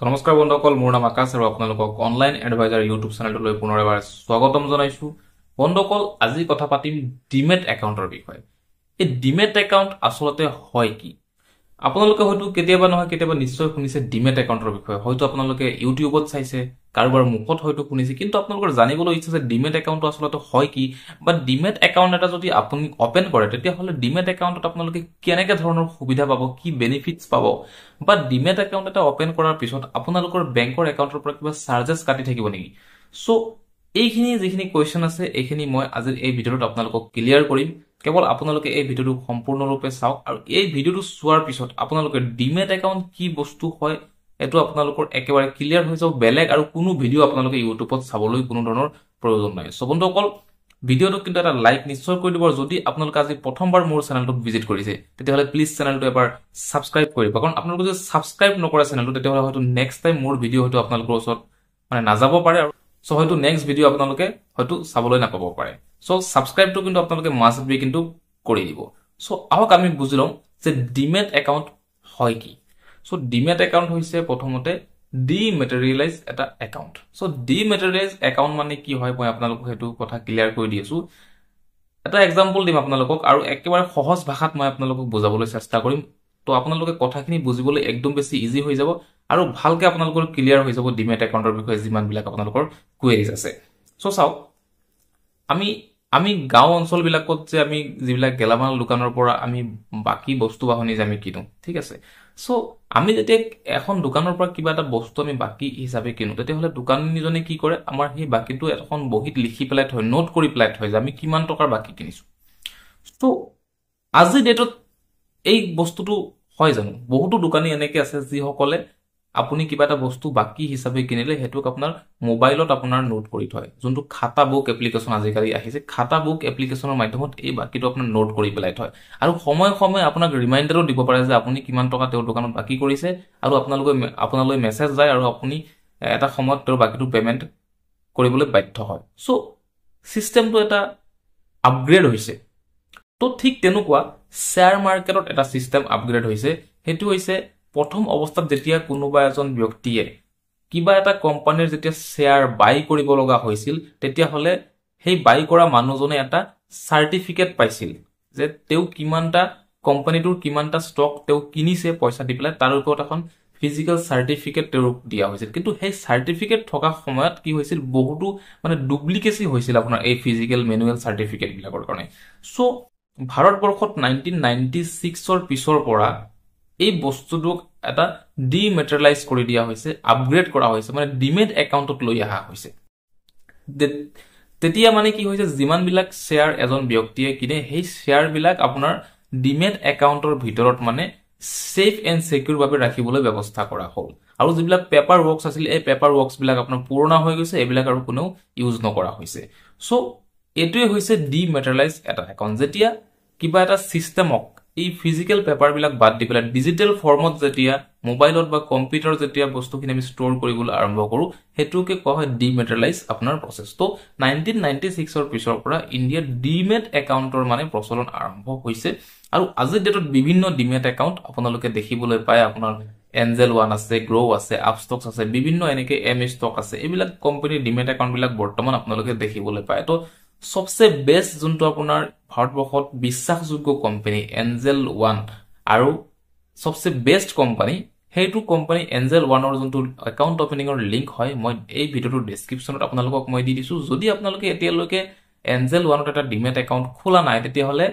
নমস্কাৰ বন্ধুসকল, মোৰ নাম আকাশ আৰু আপোনালোকক অনলাইন এডভাইজাৰ ইউটিউব চেনেলটোলৈ পুনৰ এবাৰ স্বাগতম জনাইছোঁ। বন্ধুসকল, আজি কথা পাতিম ডিমেট একাউণ্টৰ বিষয়ে। এই ডিমেট একাউণ্ট আচলতে হয় কি? আপোনালোকে হয়তো কেতিয়াবা নহয় কেতিয়াবা নিশ্চয় শুনিছে ডিমেট একাউণ্টৰ বিষয়ে। হয়তো আপোনালোকে ইউটিউবত চাইছে, কাৰোবাৰ মুখত হয়তো শুনিছে, কিন্তু আপোনালোকৰ জানিবলৈ ইচ্ছা যে ডিমেট একাউণ্টটো আচলতে হয় কি, বা ডিমেট একাউণ্ট এটা যদি আপুনি অপেন কৰে তেতিয়াহ'লে ডিমেট একাউণ্টত আপোনালোকে কেনেকে ধৰণৰ সুবিধা পাব, কি বেনিফিটছ পাব, বা ডিমেট একাউণ্ট এটা অপেন কৰাৰ পিছত আপোনালোকৰ বেংকৰ একাউণ্টৰ পৰা কিবা চাৰ্জেছ কাটি থাকিব নেকি। চ' এইখিনি যিখিনি কুৱেশ্যন আছে এইখিনি মই আজিৰ এই ভিডিঅ'টোত আপোনালোকক ক্লিয়াৰ কৰিম। কেৱল আপোনালোকে এই ভিডিঅ'টো সম্পূৰ্ণৰূপে চাওক আৰু এই ভিডিঅ'টো চোৱাৰ পিছত আপোনালোকে ডিমেট একাউণ্ট কি বস্তু হয় এইটো আপোনালোকৰ একেবাৰে ক্লিয়াৰ হৈ যাব। বেলেগ আৰু কোনো ভিডিঅ' আপোনালোকে ইউটিউবত চাবলৈ কোনো ধৰণৰ প্ৰয়োজন নাই। চ' বন্ধুসকল, ভিডিঅ'টোক কিন্তু এটা লাইক নিশ্চয় কৰি দিব। যদি আপোনালোকে আজি প্ৰথমবাৰ মোৰ চেনেলটোত ভিজিট কৰিছে তেতিয়াহ'লে প্লিজ চেনেলটো এবাৰ ছাবস্ক্ৰাইব কৰিব, কাৰণ আপোনালোকে যদি ছাবস্ক্ৰাইব নকৰে চেনেলটো তেতিয়াহ'লে হয়তো নেক্সট টাইম মোৰ ভিডিঅ' হয়তো আপোনালোকৰ ওচৰত মানে নাযাব পাৰে আৰু চ' হয়তো নেক্সট ভিডিঅ' আপোনালোকে হয়তো চাবলৈ নাপাব পাৰে। চ' ছাবস্ক্ৰাইবটো কিন্তু আপোনালোকে মাষ্ট বি কিন্তু কৰি দিব। চ' আহক আমি বুজি লওঁ যে ডিমেট একাউণ্ট হয় কি। চ' ডিমেট একাউণ্ট হৈছে প্ৰথমতে ডিমেটেৰিয়েলাইজ এটা একাউণ্ট। চ' ডিমেটেৰিয়েলাইজ একাউণ্ট মানে কি হয় মই আপোনালোকক সেইটো কথা ক্লিয়াৰ কৰি দি আছোঁ। এটা এক্সাম্পল দিম আপোনালোকক আৰু একেবাৰে সহজ ভাষাত মই আপোনালোকক বুজাবলৈ চেষ্টা কৰিম, তো আপোনালোকে কথাখিনি বুজিবলৈ একদম বেছি ইজি হৈ যাব আৰু ভালকে আপোনালোকৰ ক্লিয়াৰ হৈ যাব ডিমেট একাউণ্টৰ বিষয়ে যিমানবিলাক আপোনালোকৰ কুৱেৰিজ আছে। চ' চাওক, আমি আমি গাঁও অঞ্চলবিলাকত যে আমি যিবিলাক গেলামাল দোকানৰ পৰা আমি বাকী বস্তু বাহনি যে আমি কিনো, ঠিক আছে। চ' আমি যেতিয়া এখন দোকানৰ পৰা কিবা এটা বস্তু আমি বাকী হিচাপে কিনো তেতিয়াহ'লে দোকানীজনে কি কৰে, আমাৰ সেই বাকীটো এখন বহীত লিখি পেলাই থয়, নোট কৰি পেলাই থয় যে আমি কিমান টকাৰ বাকী কিনিছোঁ। চ' আজিৰ ডেটত এই বস্তুটো হয় জানো? বহুতো দোকানী এনেকে আছে যিসকলে আপুনি কিবা এটা বস্তু বাকী হিচাপে কিনিলে সেইটোক আপোনাৰ মোবাইলত আপোনাৰ নোট কৰি থয়। যোনটো খাতা বুক এপ্লিকেশ্যন আজিকালি আহিছে, খাতা বুক এপ্লিকেশ্যনৰ মাধ্যমত এই বাকীটো আপোনাৰ নোট কৰি পেলাই থয় আৰু সময়ে সময়ে আপোনাক ৰিমাইণ্ডাৰো দিব পাৰে যে আপুনি কিমান টকা তেওঁৰ দোকানত বাকী কৰিছে আৰু আপোনালৈ মেছেজ যায় আৰু আপুনি এটা সময়ত তেওঁৰ বাকীটো পে'মেণ্ট কৰিবলৈ বাধ্য হয়। চ' চিষ্টেমটো এটা আপগ্ৰেড হৈছে। তো ঠিক তেনেকুৱা শ্বেয়াৰ মাৰ্কেটত এটা চিষ্টেম আপগ্ৰেড হৈছে। সেইটো হৈছে প্ৰথম অৱস্থাত যেতিয়া কোনোবা এজন ব্যক্তিয়ে কিবা এটা কোম্পানীৰ যেতিয়া শ্বেয়াৰ বাই কৰিব লগা হৈছিল তেতিয়াহ'লে সেই বাই কৰা মানুহজনে এটা চাৰ্টিফিকেট পাইছিল যে তেওঁ কিমানটা কোম্পানীটোৰ কিমানটা ষ্টক তেওঁ কিনিছে পইচা দি পেলাই, তাৰ ওপৰত এখন ফিজিকেল চাৰ্টিফিকেট তেওঁক দিয়া হৈছিল। কিন্তু সেই চাৰ্টিফিকেট থকা সময়ত কি হৈছিল, বহুতো মানে ডুপ্লিকেচি হৈছিল আপোনাৰ এই ফিজিকেল মেনুৱেল চাৰ্টিফিকেটবিলাকৰ কাৰণে। চ' ভাৰতবৰ্ষত 1996ৰ পিছৰ পৰা এই বস্তুটোক এটা ডিমেটেৰিয়েলাইজ কৰি দিয়া হৈছে, আপগ্ৰেড কৰা হৈছে, মানে ডিমেট একাউণ্টত লৈ অহা হৈছে। তেতিয়া মানে কি হৈছে, যিমানবিলাক শ্বেয়াৰ এজন ব্যক্তিয়ে কিনে সেই শ্বেয়াৰবিলাক আপোনাৰ ডিমেট একাউণ্টৰ ভিতৰত মানে ছেফ এণ্ড ছিকিউৰ ভাৱে ৰাখিবলৈ ব্যৱস্থা কৰা হ'ল। আৰু যিবিলাক পেপাৰ ৱৰ্কছ আছিল এই পেপাৰ ৱৰ্কছবিলাক আপোনাৰ পুৰণা হৈ গৈছে, এইবিলাক আৰু কোনেও ইউজ নকৰা হৈছে। চ' এইটোৱে হৈছে ডিমেটেৰিয়েলাইজ এটা একাউণ্ট। যেতিয়া কিবা এটা চিষ্টেমক এই ফিজিকেল পেপাৰবিলাক বাদ দি পেলাই ডিজিটেল ফৰ্মত যেতিয়া মোবাইলত বা কম্পিউটাৰত যেতিয়া বস্তুখিনি আমি ষ্ট'ৰ কৰিবলৈ আৰম্ভ কৰোঁ সেইটোকে কোৱা হয় ডিমেটেৰিয়েলাইজ আপোনাৰ প্ৰচেছ। ত' 1996ৰ পিছৰ পৰা ইণ্ডিয়াত ডিমেট একাউণ্টৰ মানে প্ৰচলন আৰম্ভ হৈছে আৰু আজিৰ ডেটত বিভিন্ন ডিমেট একাউণ্ট আপোনালোকে দেখিবলৈ পায়। আপোনাৰ এঞ্জেল ওৱান আছে, গ্ৰ' আছে, আপষ্টক্স আছে, বিভিন্ন এনেকে এম ষ্টক আছে, এইবিলাক কোম্পানীৰ ডিমেট একাউণ্টবিলাক বৰ্তমান আপোনালোকে দেখিবলৈ পায়। ত' চবচে বেষ্ট যোনটো আপোনাৰ ভাৰতবৰ্ষত বিশ্বাসযোগ্য কোম্পানী এঞ্জেল ওৱান আৰু চবচে বেষ্ট কোম্পানী সেইটো কোম্পানী এঞ্জেল ওৱানৰ যোনটো একাউণ্ট অপেনিঙৰ লিংক হয় মই এই ভিডিঅ'টোৰ ডেছক্ৰিপশ্যনত আপোনালোকক মই দি দিছোঁ। যদি আপোনালোকে এতিয়ালৈকে এঞ্জেল ওৱানত এটা ডিমেট একাউণ্ট খোলা নাই তেতিয়াহ'লে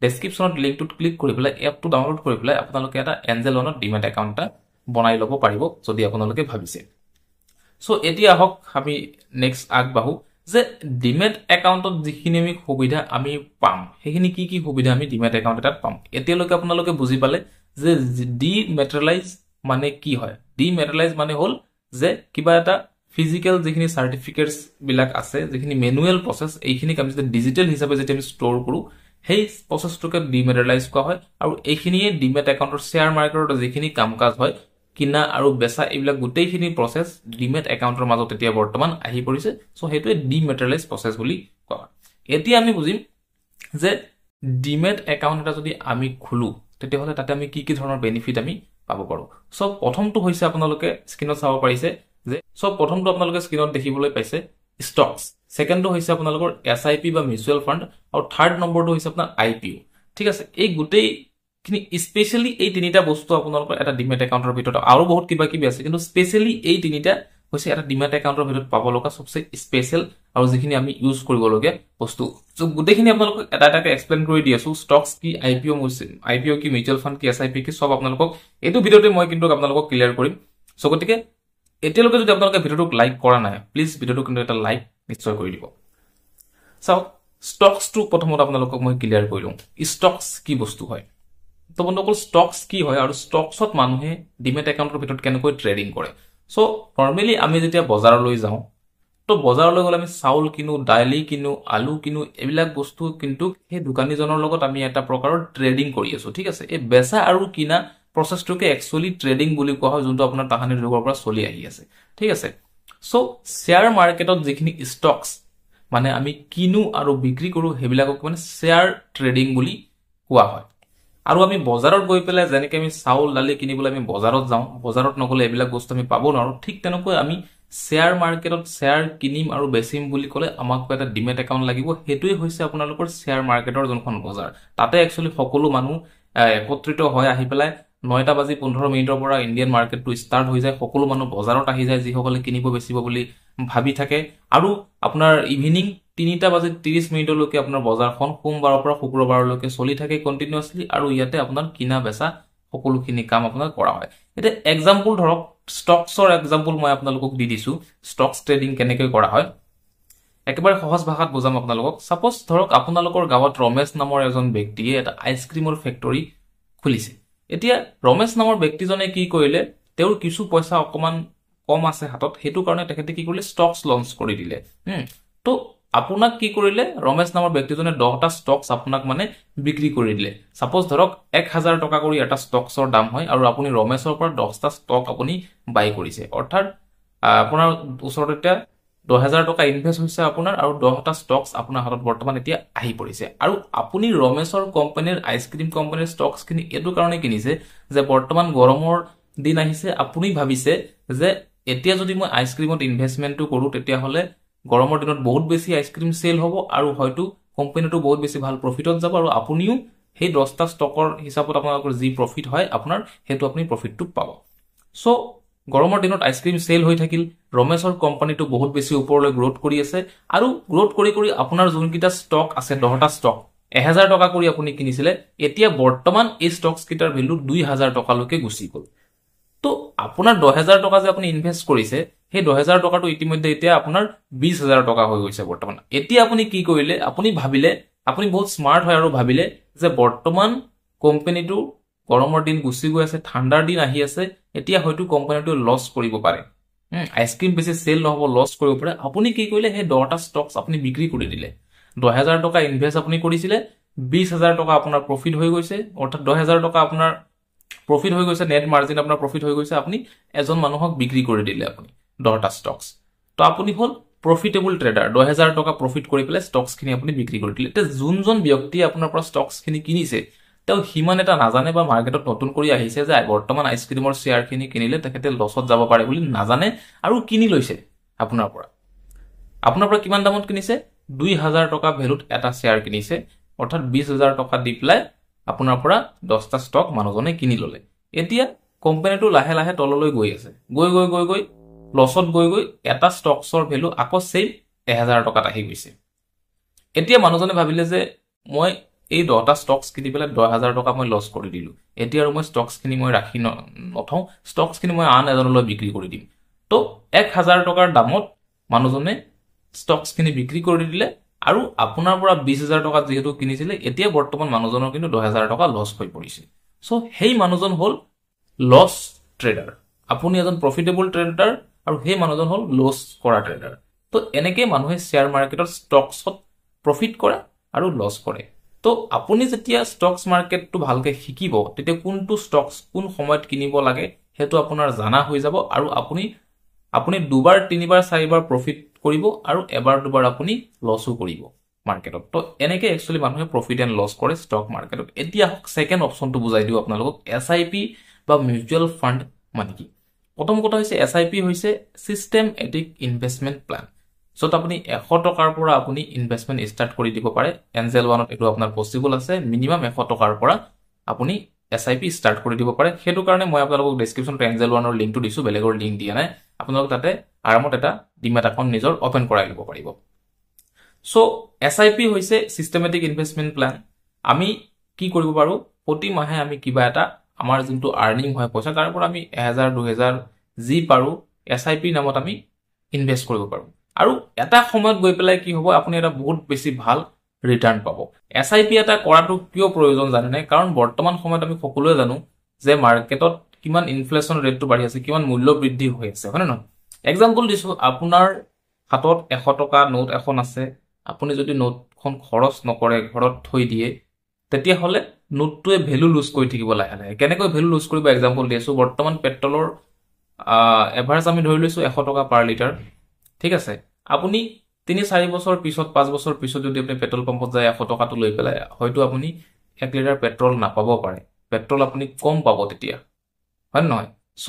ডেছক্ৰিপশ্যনত লিংকটোত ক্লিক কৰি পেলাই এপটো ডাউনলোড কৰি পেলাই আপোনালোকে এটা এঞ্জেল ওৱানত ডিমেট একাউণ্ট এটা বনাই ল'ব পাৰিব যদি আপোনালোকে ভাবিছে। চ' এতিয়া আহক আমি নেক্সট আগবাঢ়ো যে ডিমেট একাউণ্টত যিখিনি আমি সুবিধা আমি পাম সেইখিনি কি কি সুবিধা আমি ডিমেট একাউণ্ট এটাত পাম। এতিয়ালৈকে আপোনালোকে বুজি পালে যে ডিমেটেৰিয়েলাইজ মানে কি হয়। ডিমেটেৰিয়েলাইজ মানে হ'ল যে কিবা এটা ফিজিকেল যিখিনি চাৰ্টিফিকেটছ বিলাক আছে, যিখিনি মেনুৱেল প্ৰচেছ, এইখিনিক আমি যেতিয়া ডিজিটেল হিচাপে যেতিয়া আমি ষ্ট'ৰ কৰোঁ সেই প্ৰচেছটোকে ডিমেটেৰিয়েলাইজ কোৱা হয়। আৰু এইখিনিয়ে ডিমেট একাউণ্টৰ শ্বেয়াৰ মাৰ্কেটত যিখিনি কাম কাজ হয় কিনা আৰু বেচা এইবিলাক গোটেইখিনি প্ৰচেছ ডিমেট একাউণ্টৰ মাজত এতিয়া বৰ্তমান আহি পৰিছে। চ' সেইটোৱে ডিমেটেৰিয়েলাইজ প্ৰচেছ বুলি কোৱা হয়। এতিয়া আমি বুজিম যে ডিমেট একাউণ্ট এটা যদি আমি খোলো তেতিয়াহ'লে তাতে আমি কি কি ধৰণৰ বেনিফিট আমি পাব পাৰোঁ। চ' প্ৰথমটো হৈছে আপোনালোকে স্ক্ৰীণত চাব পাৰিছে যে চ' প্ৰথমটো আপোনালোকে স্ক্ৰীণত দেখিবলৈ পাইছে ষ্টকছ, ছেকেণ্ডটো হৈছে আপোনালোকৰ SIP বা মিউচুৱেল ফাণ্ড, আৰু থাৰ্ড নম্বৰটো হৈছে আপোনাৰ IPO। ঠিক আছে, এই গোটেইখিনি স্পেচিয়েলি এই তিনিটা বস্তু আপোনালোকৰ এটা ডিমেট একাউণ্টৰ ভিতৰত, আৰু বহুত কিবা কিবি আছে, কিন্তু স্পেচিয়েলি এই তিনিটা হৈছে এটা ডিমেট একাউণ্টৰ ভিতৰত পাব লগা চবচে স্পেচিয়েল আৰু যিখিনি আমি ইউজ কৰিবলগীয়া বস্তু। চ' গোটেইখিনি আপোনালোকক এটা এটাকে এক্সপ্লেইন কৰি দি আছো। ষ্টকছ কি, IPO কি, মিউচুৱেল ফাণ্ড কি, SIP কি, চব আপোনালোকক এইটো ভিডিঅ'তে মই কিন্তু আপোনালোকক ক্লিয়াৰ কৰিম। চ' গতিকে এতিয়ালৈকে যদি আপোনালোকে ভিডিঅ'টোক লাইক কৰা নাই, প্লিজ ভিডিঅ'টো কিন্তু এটা লাইক নিশ্চয় কৰি দিব। চাওক, ষ্টকছটো প্ৰথমতে আপোনালোকক মই ক্লিয়াৰ কৰি লওঁ, ষ্টকছ কি বস্তু হয়। তো বন্ধুসকল, ষ্টকছ কি হয় আৰু ষ্টকছত মানুহে ডিমেট একাউণ্টৰ ভিতৰত কেনেকৈ ট্ৰেডিং কৰে। চ' নৰ্মেলি আমি যেতিয়া বজাৰলৈ যাওঁ, তো বজাৰলৈ গ'লে আমি চাউল কিনো, দালি কিনো, আলু কিনো, এইবিলাক বস্তু কিন্তু সেই দোকানীজনৰ লগত আমি এটা প্ৰকাৰৰ ট্ৰেডিং কৰি আছো। ঠিক আছে, এই বেচা আৰু কিনা প্ৰচেছটোকে একচুৱেলি ট্ৰেডিং বুলি কোৱা হয়, যোনটো আপোনাৰ তাহানিৰ যুগৰ পৰা চলি আহি আছে। ঠিক আছে, চ' শ্বেয়াৰ মাৰ্কেটত যিখিনি ষ্টকছ মানে আমি কিনো আৰু বিক্ৰী কৰোঁ, সেইবিলাকক মানে শ্বেয়াৰ ট্ৰেডিং বুলি কোৱা হয়। আৰু আমি বজাৰত গৈ পেলাই যেনেকৈ আমি চাউল দালি কিনিবলৈ আমি বজাৰত যাওঁ, বজাৰত নগ'লে এইবিলাক বস্তু আমি পাব নোৱাৰোঁ, ঠিক তেনেকৈ আমি শ্বেয়াৰ মাৰ্কেটত শ্বেয়াৰ কিনিম আৰু বেচিম বুলি ক'লে আমাক এটা ডিমেট একাউণ্ট লাগিব। সেইটোৱে হৈছে আপোনালোকৰ শ্বেয়াৰ মাৰ্কেটৰ যোনখন বজাৰ, তাতে একচুৱেলি সকলো মানুহ একত্ৰিত হৈ আহি পেলাই 9:15 পৰা ইণ্ডিয়ান মাৰ্কেটটো ষ্টাৰ্ট হৈ যায়। সকলো মানুহ বজাৰত আহি যায়, যিসকলে কিনিব বেচিব বুলি ভাবি থাকে। আৰু আপোনাৰ ইভিনিং 3:30 আপোনাৰ বজাৰখন সোমবাৰৰ পৰা শুক্ৰবাৰলৈকে চলি থাকে কণ্টিনিউৱাছলি, আৰু ইয়াতে আপোনাৰ কিনা বেচা সকলোখিনি কাম আপোনাৰ কৰা হয়। এতিয়া এক্সাম্পল ধৰক, ষ্টকছৰ এক্সাম্পল মই আপোনালোকক দি দিছোঁ, ষ্টকছ ট্ৰেডিং কেনেকৈ কৰা হয় একেবাৰে সহজ ভাষাত বুজাম আপোনালোকক। ছাপ'জ ধৰক আপোনালোকৰ গাঁৱত ৰমেশ নামৰ এজন ব্যক্তিয়ে এটা আইচক্ৰীমৰ ফেক্টৰী খুলিছে। এতিয়া ৰমেশ নামৰ ব্যক্তিজনে কি কৰিলে, তেওঁৰ কিছু পইচা অকণমান কম আছে হাতত, সেইটো কাৰণে তেখেতে কি কৰিলে, ষ্টকছ লঞ্চ কৰি দিলে। তো আপোনাক কি কৰিলে, ৰমেশ নামৰ ব্যক্তিজনে 10টা ষ্টকছ আপোনাক মানে বিক্ৰী কৰি দিলে। ছাপ'জ ধৰক 1000 টকা কৰি এটা ষ্টকছৰ দাম হয়, আৰু আপুনি ৰমেশৰ পৰা 10টা ষ্টক আপুনি বাই কৰিছে, অৰ্থাৎ আপোনাৰ ওচৰত এতিয়া 10,000 টকা ইনভেষ্ট হৈছে আপোনাৰ, আৰু 10টা ষ্টকছ আপোনাৰ হাতত বৰ্তমান এতিয়া আহি পৰিছে। আৰু আপুনি ৰমেশৰ কোম্পানীৰ আইচক্ৰীম কোম্পানীৰ ষ্টকছখিনি এইটো কাৰণে কিনিছে যে বৰ্তমান গৰমৰ দিন আহিছে, আপুনি ভাবিছে যে এতিয়া যদি মই আইচক্ৰীমত ইনভেষ্টমেণ্টটো কৰোঁ তেতিয়াহ'লে গৰমৰ দিনত বহুত বেছি আইচক্ৰীম চেল হ'ব, আৰু হয়তো কোম্পানীটো বহুত বেছি ভাল প্ৰফিটত যাব, আৰু আপুনিও সেই 10টা ষ্টকৰ হিচাপত আপোনালোকৰ যি প্ৰফিট হয় আপোনাৰ, সেইটো আপুনি প্ৰফিটটো পাব। চ' গৰমৰ দিনত আইচক্ৰীম চেল হৈ থাকিল, ৰমেশৰ কোম্পানীটো বহুত বেছি ওপৰলৈ গ্ৰ'থ কৰি আছে, আৰু গ্ৰ'থ কৰি কৰি আপোনাৰ যোনকেইটা ষ্টক আছে 10টা ষ্টক 1000 টকা কৰি আপুনি কিনিছিলে, এতিয়া বৰ্তমান এই ষ্টকছকেইটাৰ ভেলু 2000 টকালৈকে গুচি গ'ল। তো আপোনাৰ 10,000 টকা যে আপুনি ইনভেষ্ট কৰিছে, সেই 10,000 টকাটো ইতিমধ্যে এতিয়া আপোনাৰ 20,000 টকা হৈ গৈছে বৰ্তমান। এতিয়া আপুনি কি কৰিলে, আপুনি ভাবিলে, আপুনি বহুত স্মাৰ্ট হয় আৰু ভাবিলে যে বৰ্তমান কোম্পানীটো গৰমৰ দিন গুচি গৈ আছে, ঠাণ্ডাৰ দিন আহি আছে, এতিয়া হয়তো কোম্পানীটো লছ কৰিব পাৰে, আইচক্ৰীম বেছি চেল নহ'ব, লছ কৰিব পাৰে। আপুনি কি কৰিলে, সেই 10টা ষ্টকছ আপুনি বিক্ৰী কৰি দিলে। 10,000 টকা ইনভেষ্ট আপুনি কৰিছিলে, 20,000 টকা আপোনাৰ প্ৰফিট হৈ গৈছে, অৰ্থাৎ 10,000 টকা আপোনাৰ প্ৰফিট হৈ গৈছে, নেট মাৰ্জিন আপোনাৰ প্ৰফিট হৈ গৈছে। আপুনি এজন মানুহক বিক্ৰী কৰি দিলে আপুনি 10টা ষ্টকছ, তো আপুনি হ'ল প্ৰফিটেবল ট্ৰেডাৰ। 10,000 টকা প্ৰফিট কৰি পেলাই ষ্টকছখিনি আপুনি বিক্ৰী কৰি দিলে। এতিয়া যোনজন ব্যক্তিয়ে আপোনাৰ পৰা ষ্টকছখিনি কিনিছে, তেওঁ সিমান এটা নাজানে বা মাৰ্কেটত নতুন কৰি আহিছে যে বৰ্তমান আইচক্ৰীমৰ শ্বেয়াৰখিনি কিনিলে তেখেতে লছত যাব পাৰে বুলি নাজানে, আৰু কিনি লৈছে আপোনাৰ পৰা। আপোনাৰ পৰা কিমান দামত কিনিছে, 2000 টকা ভেলুত এটা শ্বেয়াৰ কিনিছে, অৰ্থাৎ 20,000 টকা দি পেলাই আপোনাৰ পৰা 10টা ষ্টক মানুহজনে কিনি ল'লে। এতিয়া কোম্পানীটো লাহে লাহে তললৈ গৈ আছে, গৈ গৈ গৈ গৈ লছত গৈ গৈ এটা ষ্টকছৰ ভেলু আকৌ ছেইম 1000 টকাত আহি গৈছে। এতিয়া মানুহজনে ভাবিলে যে মই এই 10টা ষ্টকছ কিনি পেলাই 10,000 টকা মই লছ কৰি দিলোঁ, এতিয়া আৰু মই ষ্টকছখিনি মই ৰাখি নথওঁ, ষ্টকছখিনি মই আন এজনলৈ বিক্ৰী কৰি দিম। তো 1000 টকাৰ দামত মানুহজনে ষ্টকছখিনি বিক্ৰী কৰি দিলে, আৰু আপোনাৰ পৰা 20,000 টকাত যিহেতু কিনিছিলে, এতিয়া বৰ্তমান মানুহজনৰ কিন্তু 10,000 টকা লছ হৈ পৰিছে। চ' সেই মানুহজন হ'ল লছ ট্ৰেডাৰ, আপুনি এজন প্ৰফিটেবল ট্ৰেডাৰ, আৰু সেই মানুহজন হ'ল লছ কৰা ট্ৰেডাৰ। তো এনেকৈ মানুহে শ্বেয়াৰ মাৰ্কেটত ষ্টকছত প্ৰফিট কৰে আৰু লছ কৰে। তো আপুনি যেতিয়া ষ্টকছ মাৰ্কেটটো ভালকৈ শিকিব, তেতিয়া কোনটো ষ্টকছ কোন সময়ত কিনিব লাগে সেইটো আপোনাৰ জানা হৈ যাব, আৰু আপুনি দুবাৰ তিনিবাৰ চাৰিবাৰ প্ৰফিট কৰিব আৰু এবাৰ দুবাৰ আপুনি লছো কৰিব মাৰ্কেটত। তো এনেকৈ একচুৱেলি মানুহে প্ৰফিট এণ্ড লছ কৰে ষ্টক মাৰ্কেটত। এতিয়া ছেকেণ্ড অপশ্যনটো বুজাই দিওঁ আপোনালোকক, SIP বা মিউচুৱেল ফাণ্ড মানে কি। প্ৰথম কথা হৈছে এছ I P হৈছে চিষ্টেমেটিক ইনভেষ্টমেণ্ট প্লেন, য'ত আপুনি 100 টকাৰ পৰা আপুনি ইনভেষ্টমেণ্ট ষ্টাৰ্ট কৰি দিব পাৰে। এঞ্জেল ওৱানত এইটো আপোনাৰ পচিবল আছে, মিনিমাম 100 টকাৰ পৰা আপুনি এছ I P start কৰি দিব পাৰে। সেইটো কাৰণে মই আপোনালোকক ডেছক্ৰিপশ্যনত এঞ্জেল ওৱানৰ লিংকটো দিছোঁ, বেলেগৰ লিংক দিয়া নাই। আপোনালোক তাতে আৰামত এটা ডিমেট একাউণ্ট নিজৰ অ'পেন কৰাই ল'ব পাৰিব। চ' এছ I P হৈছে চিষ্টেমেটিক ইনভেষ্টমেণ্ট প্লেন। আমি কি কৰিব পাৰোঁ, প্ৰতি মাহে আমি কিবা এটা আমাৰ যোনটো আৰ্নিং হয় পইচা, তাৰ পৰা আমি 1000 2000 যি পাৰোঁ এছ I পিৰ নামত আমি ইনভেষ্ট কৰিব পাৰোঁ। আৰু এটা সময়ত গৈ পেলাই কি হ'ব, আপুনি এটা বহুত বেছি ভাল ৰিটাৰ্ণ পাব। এছ I P এটা কৰাটো কিয় প্ৰয়োজন জানেনে? কাৰণ বৰ্তমান সময়ত আমি সকলোৱে জানো যে মাৰ্কেটত কিমান ইনফ্লেশ্যন ৰেটটো বাঢ়ি আছে, কিমান মূল্য বৃদ্ধি হৈ আছে, হয় নে নহয়? এক্সাম্পল দিছোঁ, আপোনাৰ হাতত 100 টকা নোট এখন আছে, আপুনি যদি নোটখন খৰচ নকৰে, ঘৰত থৈ দিয়ে, তেতিয়াহ'লে নোটটোৱে ভেলু লুজ কৰি থাকিব লাহে লাহে। কেনেকৈ ভেলু লুজ কৰিব এক্সাম্পল দি আছোঁ। বৰ্তমান পেট্ৰলৰ এভাৰেজ আমি ধৰি লৈছোঁ 100 টকা পাৰ লিটাৰ, ঠিক আছে। আপুনি 3-4 বছৰ পিছত, 5 বছৰ পিছত যদি আপুনি পেট্ৰল পাম্পত যায় 100 টকাটো লৈ পেলাই, হয়তো আপুনি 1 লিটাৰ পেট্ৰল নাপাব পাৰে, পেট্ৰল আপুনি কম পাব তেতিয়া, হয় নহয়? চ'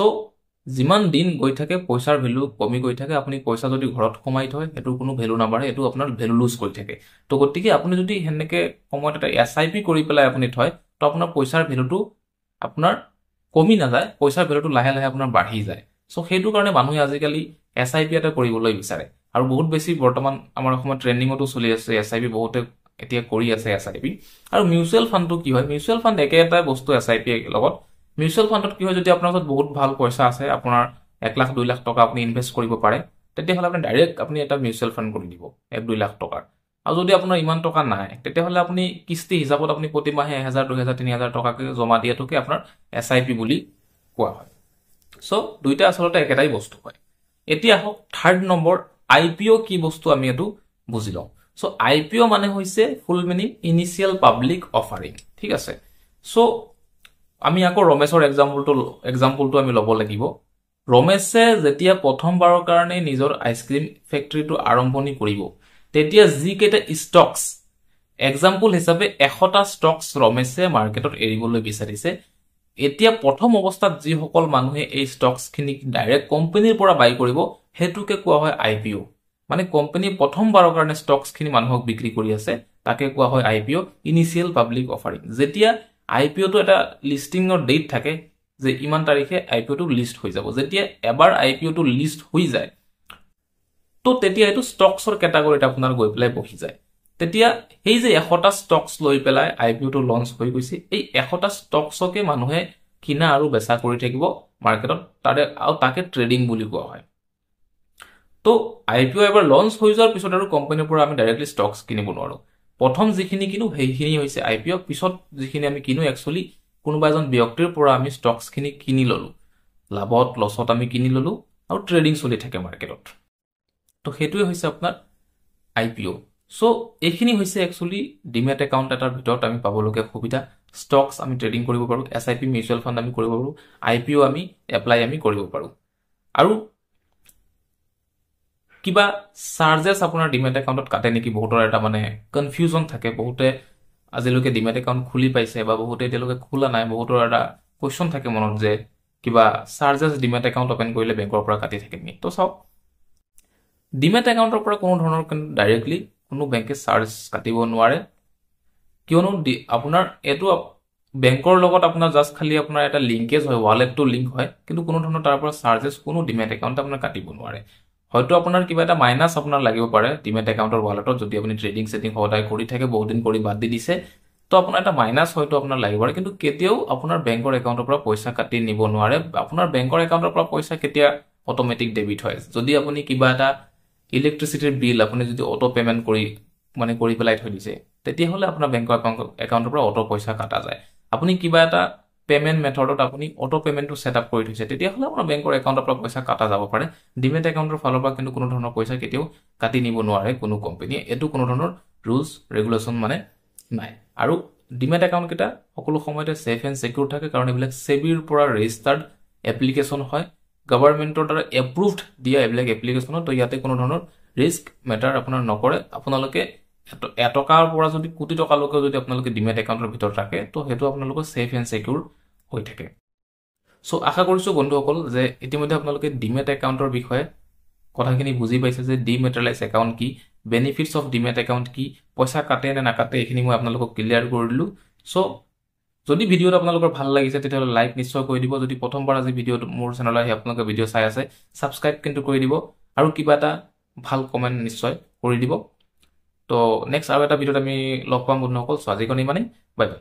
যিমান দিন গৈ থাকে পইচাৰ ভেলু কমি গৈ থাকে। আপুনি পইচা যদি ঘৰত সোমাই থয়, সেইটোৰ কোনো ভেলু নাবাঢ়ে, এইটো আপোনাৰ ভেলু লুজ কৰি থাকে। তো গতিকে আপুনি যদি সেনেকৈ সময়ত এটা এছ I P কৰি পেলাই আপুনি থয়, তো আপোনাৰ পইচাৰ ভেলুটো আপোনাৰ কমি নাযায়, পইচাৰ ভেলুটো লাহে লাহে আপোনাৰ বাঢ়ি যায়। চ' সেইটো কাৰণে মানুহে আজিকালি এছ I P এটা কৰিবলৈ বিচাৰে। আৰু বহুত বেছি বৰ্তমান আমাৰ অসমত ট্ৰেণ্ডিঙতো চলি আছে এছ I P, বহুতে এতিয়া কৰি আছে এছ I P. আৰু মিউচুৱেল ফাণ্ডটো কি হয়, মিউচুৱেল ফাণ্ড একে এটাই বস্তু এছ I P লগত। মিউচুৱেল ফাণ্ডত কি হয়, যদি আপোনাৰ ওচৰত বহুত ভাল পইচা আছে, আপোনাৰ 1 লাখ 2 লাখ টকা আপুনি ইনভেষ্ট কৰিব পাৰে, তেতিয়াহ'লে আপুনি ডাইৰেক্ট আপুনি এটা মিউচুৱেল ফাণ্ড কৰি দিব 1-2 লাখ টকাৰ। আৰু যদি আপোনাৰ ইমান টকা নাই, তেতিয়াহ'লে আপুনি কিস্তি হিচাপত আপুনি প্ৰতি মাহে 1000 2000 3000 টকাকৈ জমা দিয়াটোকে আপোনাৰ এছ I P বুলি কোৱা হয়। চ' দুইটা আচলতে একেটাই বস্তু হয়। এতিয়া আহক থাৰ্ড নম্বৰ আই পি অ' কি বস্তু আমি এইটো বুজি লওঁ। চ' আই পি অ' মানে হৈছে full meaning initial public offering, ঠিক আছে। চ' আমি আকৌ ৰমেশৰ এক্সাম্পলটো আমি ল'ব লাগিব। ৰমেশে যেতিয়া প্ৰথমবাৰৰ কাৰণে নিজৰ আইচক্ৰীম ফেক্টৰীটো আৰম্ভণি কৰিব, তেতিয়া যিকেইটা ষ্টকছ, এক্সাম্পল হিচাপে 100টা ষ্টকছ ৰমেশে মাৰ্কেটত এৰিবলৈ বিচাৰিছে, এতিয়া প্ৰথম অৱস্থাত যিসকল মানুহে এই ষ্টকছখিনি ডাইৰেক্ট কোম্পানীৰ পৰা বাই কৰিব, সেইটোকে কোৱা হয় আই পি অ'। মানে কোম্পানীয়ে প্ৰথমবাৰৰ কাৰণে ষ্টকছখিনি মানুহক বিক্ৰী কৰি আছে, তাকে কোৱা হয় I P O', initial public offering. যেতিয়া আই পি অ'টো এটা লিষ্টিঙৰ ডেট থাকে যে ইমান তাৰিখে আই পি অ'টো লিষ্ট হৈ যাব, যেতিয়া এবাৰ আই পি অ'টো লিষ্ট হৈ যায়, তো তেতিয়া এইটো ষ্টকছৰ কেটাগৰীত আপোনাৰ গৈ পেলাই বহি যায়। তেতিয়া সেই যে 100টা ষ্টকছ লৈ পেলাই আই পি অ'টো লঞ্চ হৈ গৈছে, এই 100টা ষ্টকছকে মানুহে কিনা আৰু বেচা কৰি থাকিব মাৰ্কেটত, তাৰে আৰু তাকে ট্ৰেডিং বুলি কোৱা হয়। তো আই পি অ' এবাৰ লঞ্চ হৈ যোৱাৰ পিছত আৰু কোম্পানীৰ পৰা আমি ডাইৰেক্টলি ষ্টকছ কিনিব নোৱাৰোঁ। প্ৰথম যিখিনি কিনো সেইখিনি হৈছে আই পি অ', পিছত যিখিনি আমি কিনো একচুৱেলি কোনোবা এজন ব্যক্তিৰ পৰা আমি ষ্টকছখিনি কিনি ল'লোঁ, লাভত লছত আমি কিনি ল'লোঁ আৰু ট্ৰেডিং চলি থাকে মাৰ্কেটত। তো সেইটোৱে হৈছে আপোনাৰ আই পি অ'। চ' এইখিনি হৈছে একচুৱেলি ডিমেট একাউণ্ট এটাৰ ভিতৰত আমি পাবলগীয়া সুবিধা। ষ্টকছ আমি ট্ৰেডিং কৰিব পাৰোঁ, S I P mutual fund আমি কৰিব পাৰোঁ, আই পি অ' আমি এপ্লাই আমি কৰিব পাৰোঁ। আৰু কিবা চাৰ্জেছ আপোনাৰ ডিমেট একাউণ্টত কাটে নেকি, বহুতৰ এটা মানে কনফিউজন থাকে। বহুতে আজিলৈকে ডিমেট একাউণ্ট খুলি পাইছে বা বহুতে এতিয়ালৈকে খোলা নাই, বহুতৰ এটা কুৱেশ্যন থাকে মনত যে কিবা চাৰ্জেছ ডিমেট একাউণ্ট অ'পেন কৰিলে বেংকৰ পৰা কাটি থাকে নেকি। তো চাওক, ডিমেট একাউণ্টৰ পৰা কোনো ধৰণৰ ডাইৰেক্টলি কোনো বেংকে চাৰ্জ কাটিব নোৱাৰে, কিয়নো আপোনাৰ এইটো বেংকৰ লগত আপোনাৰ জাষ্ট খালি আপোনাৰ এটা লিংকেজ হয়, ৱালেটটো লিংক হয়, কিন্তু কোনো ধৰণৰ তাৰ পৰা চাৰ্জেছ কোনো ডিমেট একাউণ্টে আপোনাৰ কাটিব নোৱাৰে। হয়তো আপোনাৰ কিবা এটা মাইনাছ আপোনাৰ লাগিব পাৰে ডিমেট একাউণ্টৰ ৱালেটত, যদি আপুনি ট্ৰেডিং চেডিং সদায় কৰি থাকে, বহুত দিন কৰি বাদ দি দিছে, তো আপোনাৰ এটা মাইনাছ হয়তো আপোনাৰ লাগিব পাৰে, কিন্তু কেতিয়াও আপোনাৰ বেংকৰ একাউণ্টৰ পৰা পইচা কাটি নিব নোৱাৰে। আপোনাৰ বেংকৰ একাউণ্টৰ পৰা পইচা কেতিয়া অট'মেটিক ডেবিট হয়, যদি আপুনি কিবা এটা ইলেক্ট্ৰিচিটিৰ বিল আপুনি যদি অট' পে'মেণ্ট কৰি মানে কৰি পেলাই থৈ দিছে, তেতিয়াহ'লে আপোনাৰ বেংকৰ একাউণ্টৰ পৰা অট' পইচা কাটা যায়। আপুনি কিবা এটা পে'মেণ্ট মেথডত আপুনি অট' পে'মেণ্টটো ছেট আপ কৰি থৈছে, তেতিয়াহ'লে আপোনাৰ বেংকৰ একাউণ্টৰ পৰা পইচা কাটা যাব পাৰে। ডিমেট একাউণ্টৰ ফালৰ পৰা কিন্তু কোনো ধৰণৰ পইচা কেতিয়াও কাটি নিব নোৱাৰে কোনো কোম্পানীয়ে, এইটো কোনো ধৰণৰ ৰুলছ ৰেগুলেশ্যন মানে নাই। আৰু ডিমেট একাউণ্টকেইটা সকলো সময়তে ছেফ এণ্ড ছিকিউৰ থাকে, কাৰণ এইবিলাক ছেবিৰ পৰা ৰেজিষ্টাৰ্ড এপ্লিকেশ্যন হয়, গভৰ্ণমেণ্টৰ দ্বাৰা এপ্ৰুভড দিয়া এইবিলাক এপ্লিকেশ্যনত, তো ইয়াতে কোনো ধৰণৰ ৰিস্ক মেটাৰ আপোনাৰ নকৰে। আপোনালোকে এটকাৰ পৰা যদি কোটি টকালৈকে যদি আপোনালোকে ডিমেট একাউণ্টৰ ভিতৰত ৰাখে, তো সেইটো আপোনালোকৰ ছেফ এণ্ড ছিকিউৰ হৈ থাকে। চ' আশা কৰিছোঁ বন্ধুসকল যে ইতিমধ্যে আপোনালোকে ডিমেট একাউণ্টৰ বিষয়ে কথাখিনি বুজি পাইছে যে ডিমেটেৰিয়েলাইজ একাউণ্ট কি, বেনিফিটছ অফ ডিমেট একাউণ্ট কি, পইচা কাটে নে নাকাটে, এইখিনি মই আপোনালোকক ক্লিয়াৰ কৰি দিলোঁ। চ' যদি ভিডিঅ'টো আপোনালোকৰ ভাল লাগিছে, তেতিয়াহ'লে লাইক নিশ্চয় কৰি দিব। যদি প্ৰথমবাৰ আজি ভিডিঅ'টো মোৰ চেনেলত আহি আপোনালোকে ভিডিঅ' চাই আছে, ছাবস্ক্ৰাইব কিন্তু কৰি দিব আৰু কিবা এটা ভাল কমেণ্ট নিশ্চয় কৰি দিব। তো নেক্সট আৰু এটা ভিডিঅ'ত আমি লগ পাম বন্ধুসকল। চ' আজিখন ইমানেই, বাই বাই।